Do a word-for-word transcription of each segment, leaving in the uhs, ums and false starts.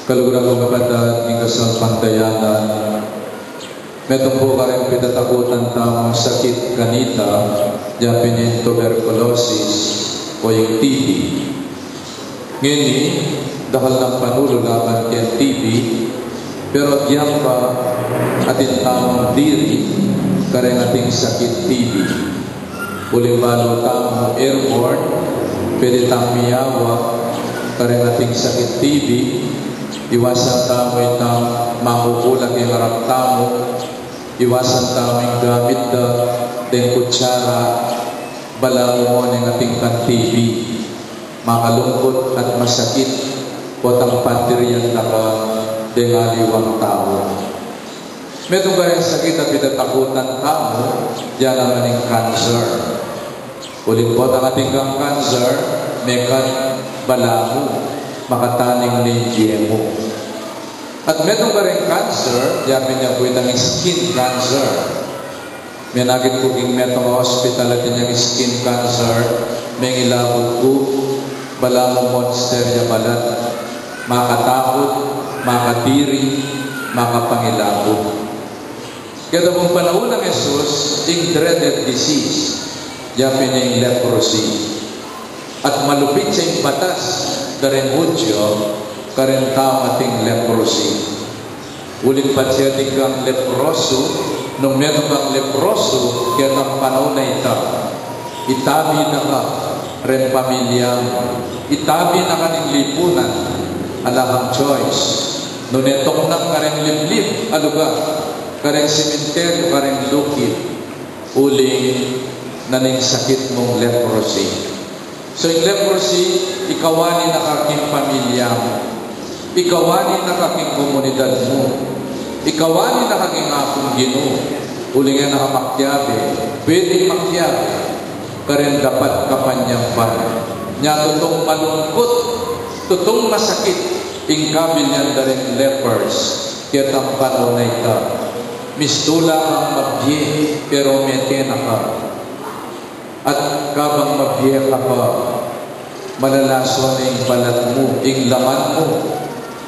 Kaluguran kung kapatad king kasalpantayanan, metung pu kareng pitatakutan tamung sakit kanita, ya pin ing tuberculosis o ing T B. Ngeni, dakal nang panulu laban keng T B, pero agyang pa atin tamung diri kareng ating sakit T B. Uling balu tamung airborne, pwede tang miyawa kareng ating sakit T B, iwasan tamu itang mangukula king arap tamu, iwasan tamu ing gamit da deng kutsara, balamu mo ning atin kang T B, makalungkut at masakit, potang pandirian da ka deng aliwang tau. Metung kareng sakit a pitatakutan tamu, ya naman ing cancer. Uling potang atin kang cancer, mekad balamu, makataning ne ing bie mu. At metung kareng cancer, ya pin ya pu itang skin cancer. Menakit ku king metung a hospital atin yang skin cancer, mengilabud ku, balamu monster ya balat, makatakut, makadiri, makapangilabud. Keta pung panaun nang Jesus, ing dreaded disease, ya pin ing leprosy. At malupit ya ing batas da reng Hudyo kareng taung ating leprosy. Uling patse atin kang leproso, nung metung kang leproso ketang panaun a ita, itabi na ka reng pamilya mu, itabi na ka ning lipunan, ala kang choice. Nune tuknang kareng liblib a lugar, kareng sementeryo, kareng lukit, uling na ning sakit mung leprosy. So, ing leprosy, ikawani na ka king pamilya mu, ikawani na ka king komunidad mu, ikawani na ka king Apung Ginu, uling e na ka makiabe, pwedeng makiabe kareng dapat kapanyamban. Nya tutung malungkut, tutung masakit ing kabilyan da reng lepers ketang panaun a ita. Mistula kang mabie, pero mete na ka. At kabang mabie ka pa, malalaso ne ing balat mu, ing laman mu.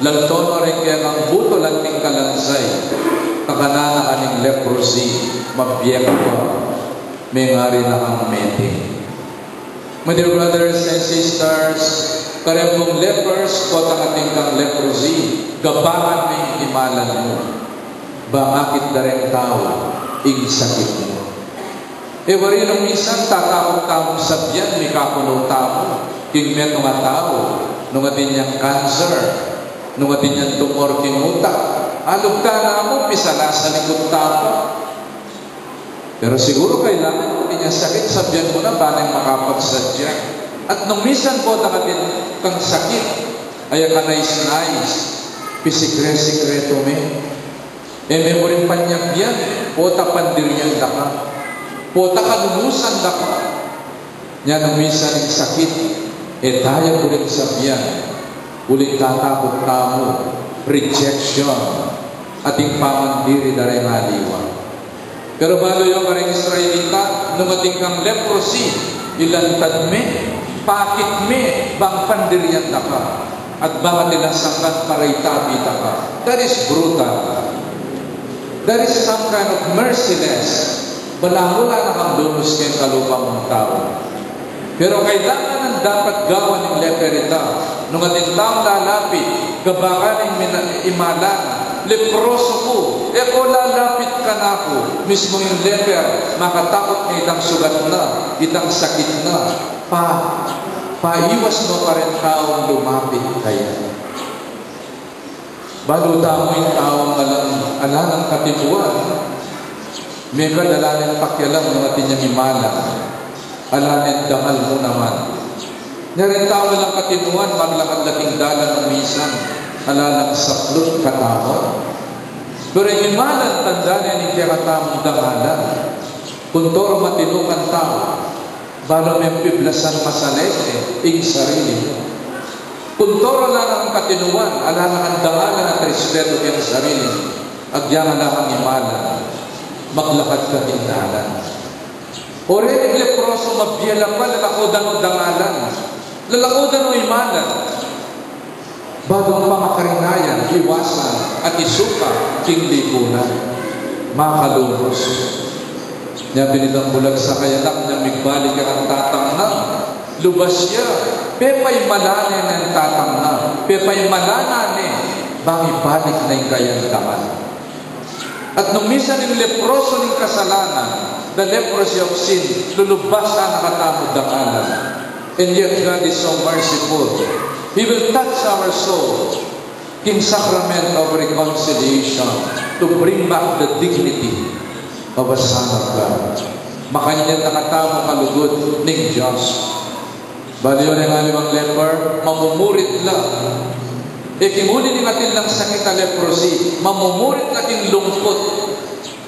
Lalto no reng kekang butul anting kalansay, kakanana ka ning leprosy, mabie ka pa, mengari na kang mete. My dear brothers and sisters, kareng pung lepers, potang atin kang leprosy, gabakan me ing imalan mu. Bang akit da reng tau ing sakit mu. E wari nung minsan tatakut tamung sabian, mikakunu tamu king metung a tau, nung atin yang cancer, nung atin yang tumor king utak, alugtan na mu, pisalasalikut tamu. Pero siguru kailangan nung atin yang sakit, sabian mu na, ba neng makapagsadya. At nung minsan potang atin kang sakit, aya kanais-nais, pisikre-sikretu me. E me mu rin panyabyan, pota pandirian da ka, pota kanunusan da ka. Nya nung minsan ing sakit, e taya ku rin sabian, uling tatakut tamu, rejection, ating pamandiri da reng aliwa. Pero balu yu kareng Israelita, nung atin kang leprosy, ilantad me, pakit me, bang pandirian da ka. At bang atin lang sangkan para itabi da ka. That is brutal. That is some kind of merciless. Balamu la na kang lunus keng kalupa mung tau. Pero kailangan nang dapat gawan ning leper ita, nung atin taung lalapit, gabakan ning mina-, imalan, leproso ku, e ko lalapit kanaku, mismu ing leper, makatakut na itang sugat na, itang sakit na, pa, paiwas no pa reng taung lumapit kaya. Balu tamu ing taung alang, ala nang katipuan, mekad ala neng pakialam nung atin yang imalan, ala neng dangal mu naman. Nya reng taung alang katipuan, maglakad la king dalan nung minsan, ala nang saplut katawan. Pero ing imalan, tanda ne ning kekatamung dangalan. Kuntoru matinu kang tau, balu meng piblasan masalese ing sarili mu. Kuntoru ala na kang katinuan, ala na kang dangalan at respetu keng sarili mu, agyang ala kang imalan, maglakad ka king dalan. O reng leproso, mabie la pa, lalakudan o dangalan, lalakudan o imalan. Badung pamakarinan, iwasan, at isuka king likunan. Makalunus. Nya binitang bulag sa kaya anak na migbalik ya kang tatang na. Lubas ya, pepaimalan ne ing tatang na, pepaimalan ne, bang ibalik na ing kayang daman. At nung misan ing leproso ning kasalanan, the leprosy of sin, lulubasan na katamu dangalan. And yet God is so merciful. He will touch our soul king sacrament of reconciliation to bring back the dignity of a son of God. Makanyan na katamu kalugud ning Dios. Bale yu reng aliwang leper, mamumurit la. E king uli ning atin lang sakit a leprosy, mamumurit la king lungkut.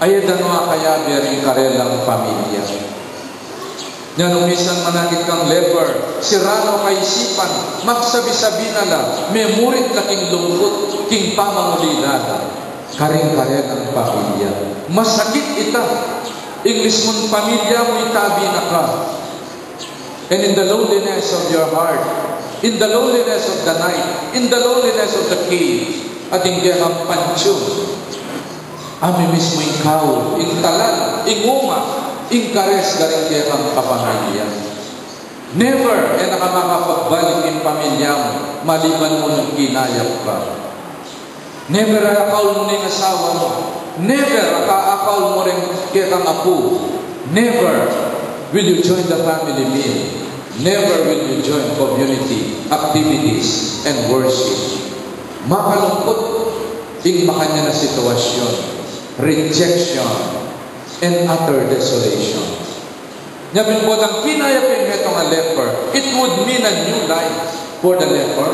Ayat da no akayabe ring karelang pamilya. Nya nung misan manakit kang leper, sira no kaisipan, magsabi-sabi na la, memurit la king lungkut, king pamangulila la, karing karelang pamilya. Masakit ita, ing mismung pamilya mu itabi na ka. And in the loneliness of your heart, in the loneliness of the night, in the loneliness of the cave, atin kekang panteon, ami mismu ing kaul, ing talan, ing uma, ing kares karing kekang kapamilya. Never e na ka makapagbalik king pamilya mu, maliban mu nung kinayap ka. Never akakaul mu ning asawa mu. Never akakaul mu ring kekang apu. Never will you join the family meal. Never will you join community activities and worship. Makalungkut ing makanyan a sitwasyun, rejection, and utter desolation. Nya king potang kinayap ing metung a leper, it would mean a new life for the leper.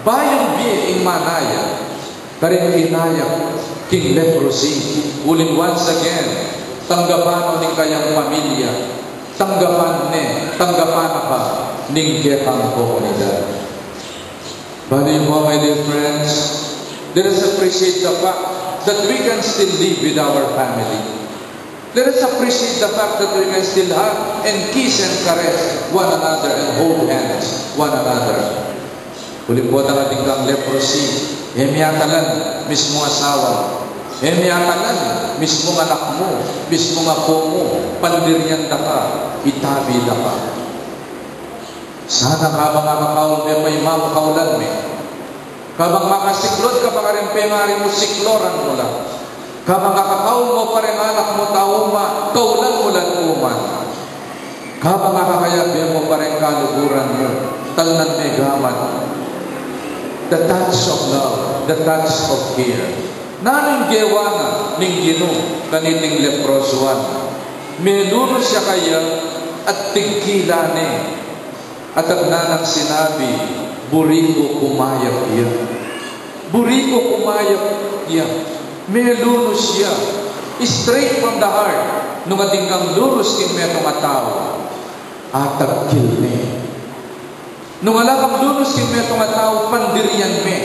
Bayung bie ing manaya karing kinayap king leprosy, uling once again, tanggapan no ning kayang pamilya, tanggapan ne, tanggapan na ka ning kekang komunidad. Bale yu, my dear friends, let us appreciate the fact that we can still live with our family. Let us appreciate the fact that we can still hug and kiss and caress one another and hold hands one another. Uling potang atin kang leprosy, e me atalan mismung asawa mu, e me atalan mismung anak mu, mismung apu mu, pandirian da ka, itabi da ka. Sana kabang akakaul me pa imamu, kaulan me. Kabang makasiklod ka pa karing pengari mu, sikloran mu la. Kabang akakaul mu pa reng anak mu, tau ma, kaulan mu la, uma. Kabang akakayabe mu pa reng kaluguran mu, talnan me gamat. The touch of love, the touch of care. Nanung gewa na ning Ginu kaniting leprosuan? Melunus ya kaya at tigkilan ne. At agna nang sinabi, "Buri ku, kumayap ya. Buri ku, kumayap ya." Melunus ya. Straight from the heart. Nung atin kang lunus king metung a tau, atagkil ne. Nung ala kang lunus king metung a tau, pandirian me.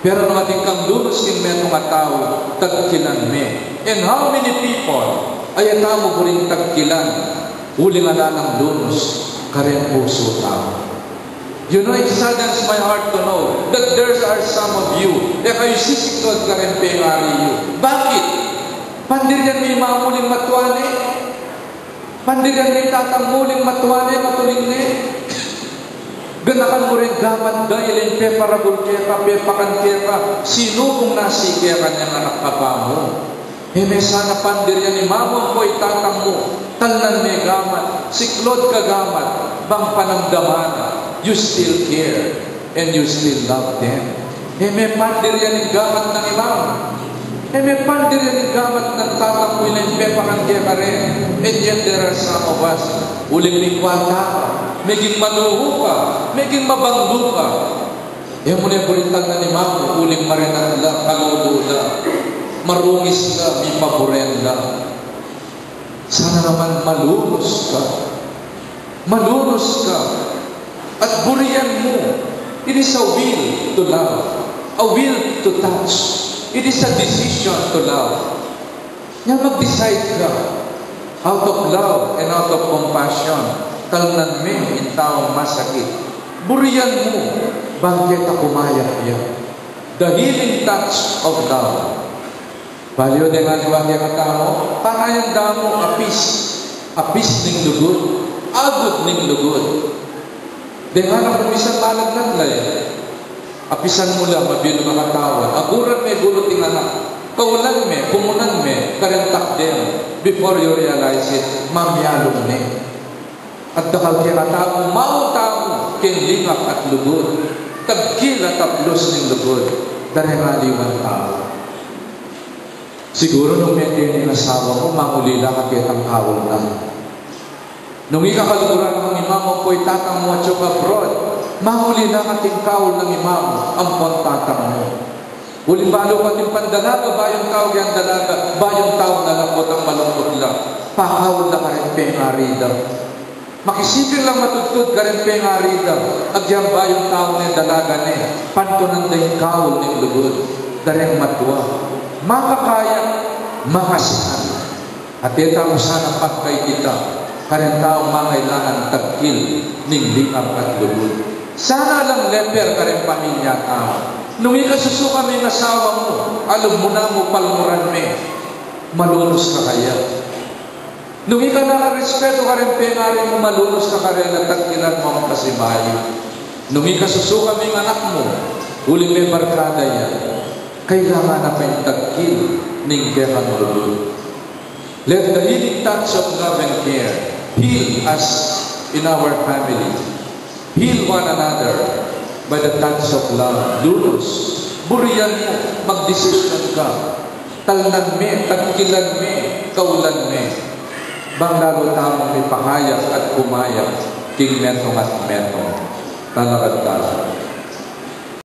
Pero nung atin kang lunus king metung a tau, tagkilan me. And how many people a yata mu buring tagkilan, uling ala nang lunus kareng pusu tau? You know, it saddens my heart to know that there are some of you, e kayu sisiklod kareng pengari yu. Bakit? Pandirian me imamu uling matua ne? Pandirian me ing tatang mu uling matua ne, matuling ne? Ganakan mu ring gamat da, iling peparabul keka, pepakan keka, sinubung na si keka nyang anak kapa mu. E me sana pandirian imamu ampo i tatang mu, talnan me gamat, siklod ka gamat, bang panamdaman na you still care and you still love them. E me pandirian ing gamat nang imamu. E me pandirian ing gamat nang tatang mu, iling pepakan keka re. And yet there are some of us, uling mikwalta ka, meging maluhu ka, meging mabanglu ka, e mu ne buring talnan imamu, uling marenat la, kalulu la, marungis la, mipaburen la. Sana naman malunus ka. Malunus ka. At burian mu. It is a will to love. A will to touch. It is a decision to love. Nya mag-decide ka. Out of love and out of compassion, talnan me ing taung masakit. Burian mu bang keta kumayap ya. The healing touch of love. Balu yu deng aliwa kekatamu, pakayan da mu apis, apis ning lugud, agud ning lugud. Deng anak mu, misan malaglag la e, apisan mu la, mabilug a katawan. Aguran me gulut ing anak, kaulan me, kumunan me kareng takdem. Before you realize it, mamialung ne. At dakal kekatamu, maung tamu keng lingap at lugud, tagkil at aplus ning lugud da reng aliwang tau. Siguru nung mete ne ing asawa mu, mangulila ka ketang kaul na. Nung ika kaluguran na kang ima mu, ampo ing tatang mu atyu ka abroad, mangulila ka king kaul nang ima mu ampon tatang mu. Uling balu kating pandalaga, bayung tau keng dalaga, bayung tau na la potang malungkut la, pakaul la kareng pengari da. Makisiping lang matudtud kareng pengari da, agyang bayung tau ne, dalaga ne, pantunan da ing kaul ning lugud da reng matua. Makakaya, makasikan. At e tamu sana pagkaikita kareng taung mangailangan tagkil ning lingap at lugud. Sana lang leper kareng pamilya tau. Nung ika susuka me ing asawa mu, alum mu namu, palmuran me, malunus ka kaya. Nung ika nakarespetu kareng pengari mu, malunus ka karela, tagkilan mu ampong pasibayu. Nung ika susuka me ing anak mu, uling me barkada ya, kailangan na pa ing tagkil ning kekang lugud. Let the healing touch of love and care heal us in our family. Heal one another by the touch of love. Lunus, burian mu, magdesisyon ka. Talnan me, tagkilan me, kaulan me. Bang lalu tamung mipakayap at kumayap king metung at metung. Talakad tamu.